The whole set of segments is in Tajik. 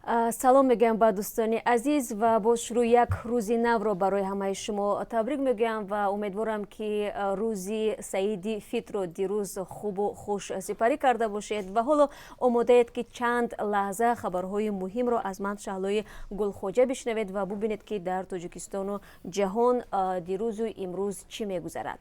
Салом мегӯям ба дӯстони азиз ва боз шурӯъ як рӯзи навро барои ҳамаи шумо табрик мегӯям ва умедворам, ки рӯзи саиди фитрро дирӯз хубу хуш сипарӣ карда бошед ва ҳоло омодаед, ки чанд лаҳза хабарҳои муҳимро аз ман, Шаҳлои Гулхоҷа, бишнавед ва бубинед, ки дар Тоҷикистону ҷаҳон дирӯзу имрӯз чӣ мегузарад.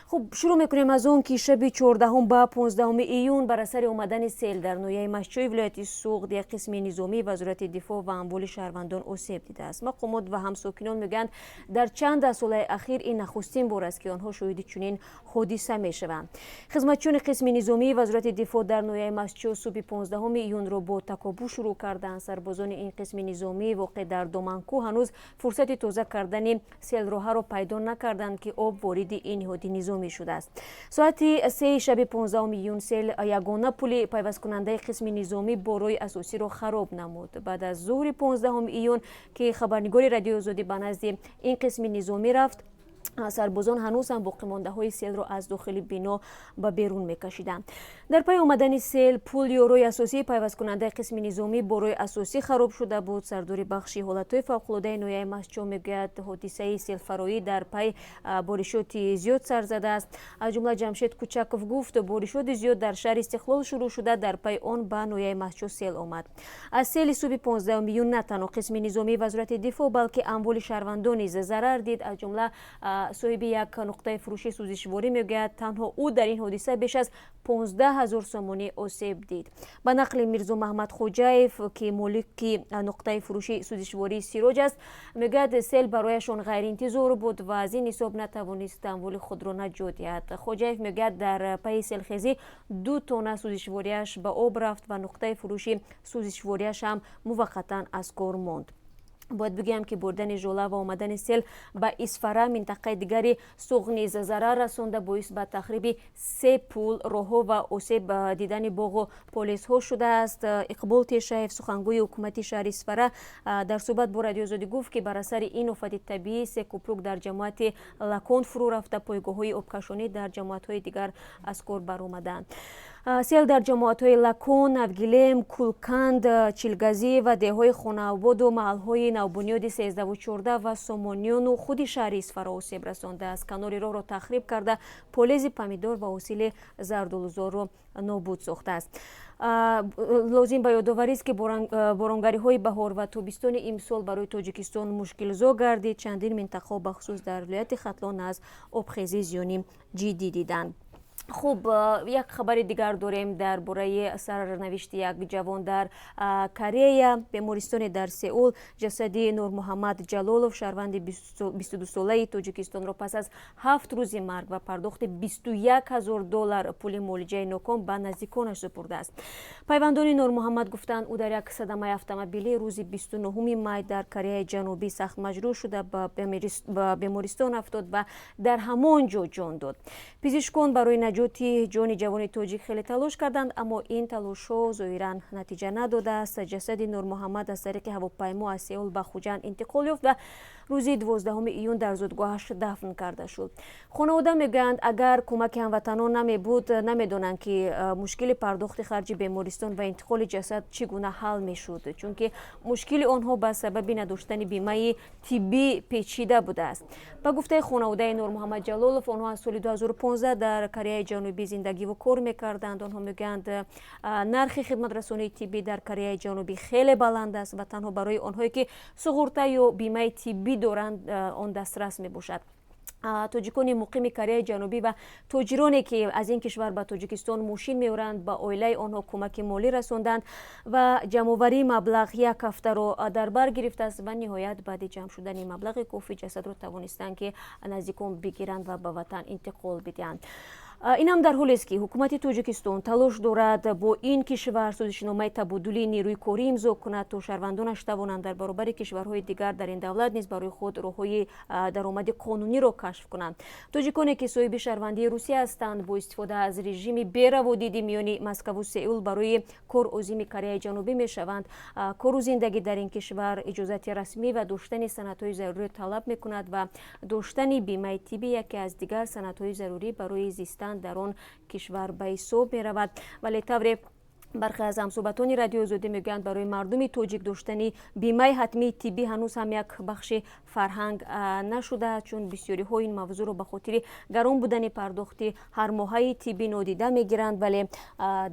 Хуб, шурӯъ мекунем аз он, ки шаби 14 ба 15 июн бар асари омадани сел дар ноҳияи Мастчои вилояти Суғд як қисми низомии Вазорати дифоъ ва амволи шаҳрвандон осеб дидааст. Мақомот ва ҳамсокинон мегӯянд, дар чанд даҳсолаи ахир ин нахустин бор аст, ки онҳо шоҳиди чунин ҳодиса мешаванд. Хизматчиёни қисми низомии Вазорати дифоъ дар ноҳияи Мастчо субҳи 15 июнро бо такобӯ шурӯъ карданд. Сарбозони ин қисми низомӣ, воқеъ дар Доманкӯ, ҳанӯз фурсати тоза кардани селроҳаро пайдо накарданд, ки об вориди ин ниҳоди низомӣ шудааст. Соати 3-и шаби 15 июн сел ягона пули пайвасткунандаи қисми низомӣ бо роҳи асосиро хароб намуд. Баъд аз зуҳри 15 июн, ки хабарнигори Радиои Озодӣ ба назди ин қисми низомӣ рафт, сарбозон ҳанӯз ҳам боқимондаҳои селро аз дохили бино ба берун мекашиданд. Дар пайи омадани сел пул ё роҳи асосии пайвасткунандаи қисми низомӣ бо роҳи асосӣ хароб шуда буд. Сардори бахши ҳолатҳои фавқулодаи ноҳияи Мастчо мегӯяд, ҳодисаи селфароӣ дар пай боришоти зиёд сар задааст. Аз ҷумла Ҷамшед Кучаков гуфт, боришоти зиёд дар шаҳри Истиқлол шурӯъ шуда, дар пайи он ба ноҳияи Мастчо сел омад. Аз сели субҳи 15 июн на танҳо қисми низомии Вазорати дифоъ, балки амволи шаҳрвандон низ зарар дид. Аз ҷумла соҳиби як нуқтаи фурӯши сӯзишворӣ мегӯяд, танҳо ӯ дар ин ҳодиса беш аз 15 000 сомонӣ осеб дид. Ба нақли Мирзо Маҳмад Хоҷаев, ки молики нуқтаи фурӯши сӯзишвории Сироҷ аст, мегӯяд, сел барояшон ғайриинтизор буд ва аз ин ҳисоб натавонист амволи худро наҷот диҳад. Хоҷаев мегӯяд, дар пайи селхезӣ 2 тонна сӯзишвориаш ба об рафт ва нуқтаи фурӯши сӯзишвориаш ҳам муваққатан аз кор монд. Бояд бигӯям, ки бурдани жола ва омадани сел ба Исфара, минтақаи дигари Суғд, низ зарар расонда, боис ба тахриби се пул, роҳҳо ва осеб дидани боғу полезҳо шудааст. Иқбол Тешаев, сухангӯи ҳукумати шаҳри Исфара, дар суҳбат бо Радиои Озодӣ гуфт, ки бар асари ин офати табиӣ се кӯпрук дар ҷамоати Лакон фурӯ рафта, пойгоҳҳои обкашонӣ дар ҷамоатҳои дигар аз кор баромаданд. Сел дар ҷамоатҳои Лакон, Навгилем, Кулканд, Чилгазӣ ва деҳҳои Хонаободу маҳалҳои навбунёди 13-у 14 ва Сомониёну худи шаҳри Исфара осеб расондааст. Канори роҳро тахриб карда, полези помидор ва ҳосили зардолузорро нобуд сохтааст. Лозим ба ёдоварист, ки боронгариҳои баҳор ва тобистони имсол барои Тоҷикистон мушкилзо гардид. Чандин минтақаҳо, бахусус дар вилояти Хатлон, аз обхезӣ зиёни ҷиддӣ диданд. Хуб, як хабари дигар дорем дар бораи сарнавишти як ҷавон дар Корея. Бемористоне дар Сеул ҷасади Нурмуҳаммад Ҷалолов, шаҳрванди 22-солаи Тоҷикистонро, пас аз 7 рӯзи марг ва пардохти 21 000 доллар пули муолиҷаи ноком ба наздиконаш супурдааст. Пайвандони Нурмуҳаммад гуфтанд, ӯ дар як садамаи автомобилӣ рӯзи 29-уми май дар Кореяи Ҷанубӣ сахт маҷрӯҳ шуда, ба бемористон афтод ва дар ҳамон ҷо ҷон дод. Пизишкон барои наҷоти ҷони ҷавони тоҷик хеле талош карданд, аммо ин талошҳо зоҳиран натиҷа надодааст. Ҷасади Нурмуҳаммад аз тариқи ҳавопаймо аз Сеул ба Хуҷанд интиқол ёфт ва рӯзи 12 июн дар зодгоҳаш дафн карда шуд. Хонавода мегӯянд, агар кӯмаки ҳамватанон намебуд, намедонанд, ки мушкили пардохти харҷи бемористон ва интиқоли ҷасад чӣ гуна ҳал мешуд, чунки мушкили онҳо ба сабаби надоштани бимаи тиббӣ печида будааст. Ба гуфтаи хонаводаи Нурмуҳаммад Ҷалолов, онҳо аз соли 2015 дар Кореяи Ҷанубӣ зиндагиву кор мекарданд. Онҳо мегӯянд, нархи хидматрасонии тиббӣ дар Кореяи Ҷанубӣ хеле баланд аст ва танҳо барои онҳое, ки суғурта ё бимаи тиббӣ доранд, он дастрас мебошад. Тоҷикони муқими Кореяи Ҷанубӣ ва тоҷироне, ки аз ин кишвар ба Тоҷикистон мошин меоранд, ба оилаи онҳо кӯмаки молӣ расонданд ва ҷамъоварии маблағ як ҳафтаро дар бар гирифтааст ва ниҳоят баъди ҷамъ шудани маблағи кофӣ ҷасадро тавонистанд, ки наздикон бигиранд ва ба ватан интиқол бидиҳанд. Ин ҳам дар ҳолест, ки ҳукумати Тоҷикистон талош дорад бо ин кишвар созишномаи табодули нерӯи корӣ имзо кунад, то шаҳрвандонаш тавонанд дар баробари кишварҳои дигар дар ин давлат низ барои худ роҳҳои даромади қонуниро кашф кунанд. Тоҷиконе, ки соҳиби шаҳрвандии Русия ҳастанд, бо истифода аз режими бераводиди миёни Москаву Сеул барои кор озими Кореяи Ҷанубӣ мешаванд. Кору зиндагӣ дар ин кишвар иҷозати расмӣ ва доштани санадҳои заруриро талаб мекунад ва доштани бимаи тиббӣ яке аз дигар санадҳои зарурӣ барои зистан дар он кишвар ба ҳисоб меравад. Вале тавре Бархе аз ҳамсӯҳбатони Радиои Озодӣ мегӯянд, барои мардуми тоҷик доштани бимаи ҳатмии тиббӣ ҳанӯз ҳам як бахши фарҳанг нашудааст, чун бисёриҳо ин мавзӯъро ба хотири гарон будани пардохти ҳармоҳаи тиббӣ нодида мегиранд, вале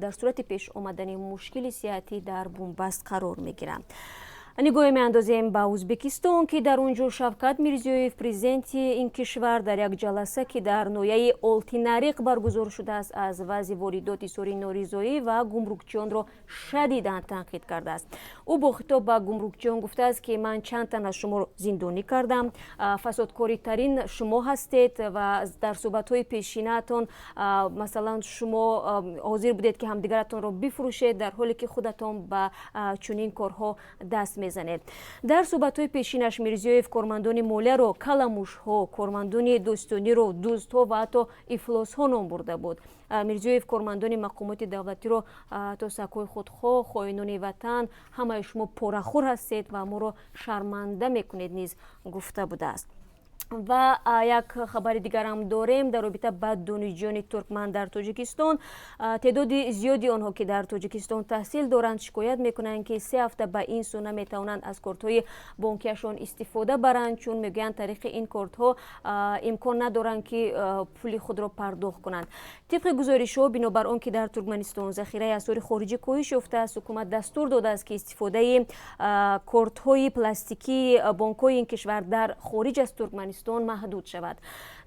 дар сурати пеш омадани мушкили сиҳатӣ дар бунбаст қарор мегиранд. Нигоҳе меандозем ба Ӯзбекистон, ки дар он ҷо Шавкат Мирзиёев, президенти ин кишвар, дар як ҷаласа, ки дар ноҳияи Олтинариқ баргузор шудааст, аз вазъи воридот изҳори норизоӣ ва гумрукчиёнро шадидан танқид кардааст. Ӯ бо хитоб ба гумрукчиён гуфтааст, ки ман чанд тан аз шуморо зиндонӣ кардам, фасодкоритарин шумо ҳастед ва дар суҳбатҳои пешинаатон, масалан, шумо ҳозир будед, ки ҳамдигаратонро бифурӯшед, дар ҳоле ки худатон ба чунин корҳо даст мезанед. Дар суҳбатҳои пешинаш Мирзиёев кормандони молияро каламушҳо, кормандони дӯстониро дуздҳо ва ҳатто ифлосҳо ном бурда буд. Мирзиёев кормандони мақомоти давлатиро то сагҳои худхоҳ, хоинони ватан, ҳамаи шумо порахӯр ҳастед ва моро шарманда мекунед низ гуфта будааст. Ва як хабари дигарам дорем дар робита ба донишҷӯёни туркман дар Тоҷикистон. Теъдоди зиёди онҳо, ки дар Тоҷикистон таҳсил доранд, шикоят мекунанд, ки 3 ҳафта ба ин сӯ наметавонанд аз кортҳои бонкиашон истифода баранд, чун мегӯянд, тариқи ин кортҳо имкон надоранд, ки пули худро пардохт кунанд. Тибқи гузоришҳо, бинобар он ки дар Туркманистон захираи асъори хориҷӣ коҳиш ёфтааст, ҳукумат дастур додааст, ки истифодаи кортҳои пластикии бонкҳои ин кишвар дар хориҷ аз Туркманистон маҳдуд шавад.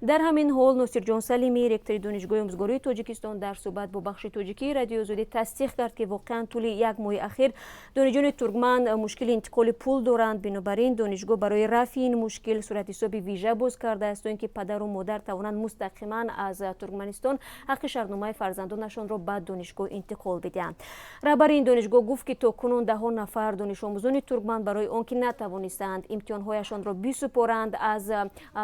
Дар ҳамин ҳол Носирҷон Салимӣ, ректори Донишгоҳи омӯзгории Тоҷикистон, дар суҳбат бо бахши тоҷикии Радиои Озодӣ тасдиқ кард, ки воқеан тӯли як моҳи ахир донишҷӯёни туркман мушкили интиқоли пул доранд. Бинобар ин донишгоҳ барои рафъи ин мушкил суратҳисоби вижа боз кардааст, то ин ки падару модар тавонанд мустақиман аз Туркманистон ҳаққи шартномаи фарзандонашонро ба донишгоҳ интиқол бидиҳанд. Раҳбари ин донишгоҳ гуфт, ки то кунун даҳон нафар донишомӯзони туркман барои он ки натавонистаанд имтиҳонҳояшонро бисупоранд, аз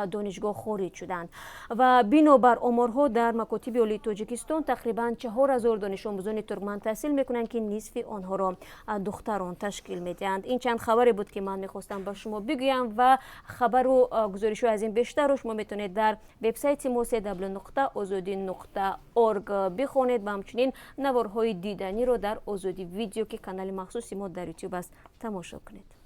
донишгоҳ хориҷ шуданд. Ва бинобар оморҳо, дар макотиби олии Тоҷикистон тақрибан 4000 донишомӯзони туркман таҳсил мекунанд, ки нисфи онҳоро духтарон ташкил медиҳанд. Ин чанд хабаре буд, ки ман мехостам ба шумо бигӯям, ва хабару гузоришҳо аз ин бештарро шумо метавонед дар вебсайти мо www.ozodi.org бихонед ва ҳамчунин наворҳои диданиро дар Озодӣ Видео, ки канали махсуси мо дар Ютуб аст, тамошо кунед.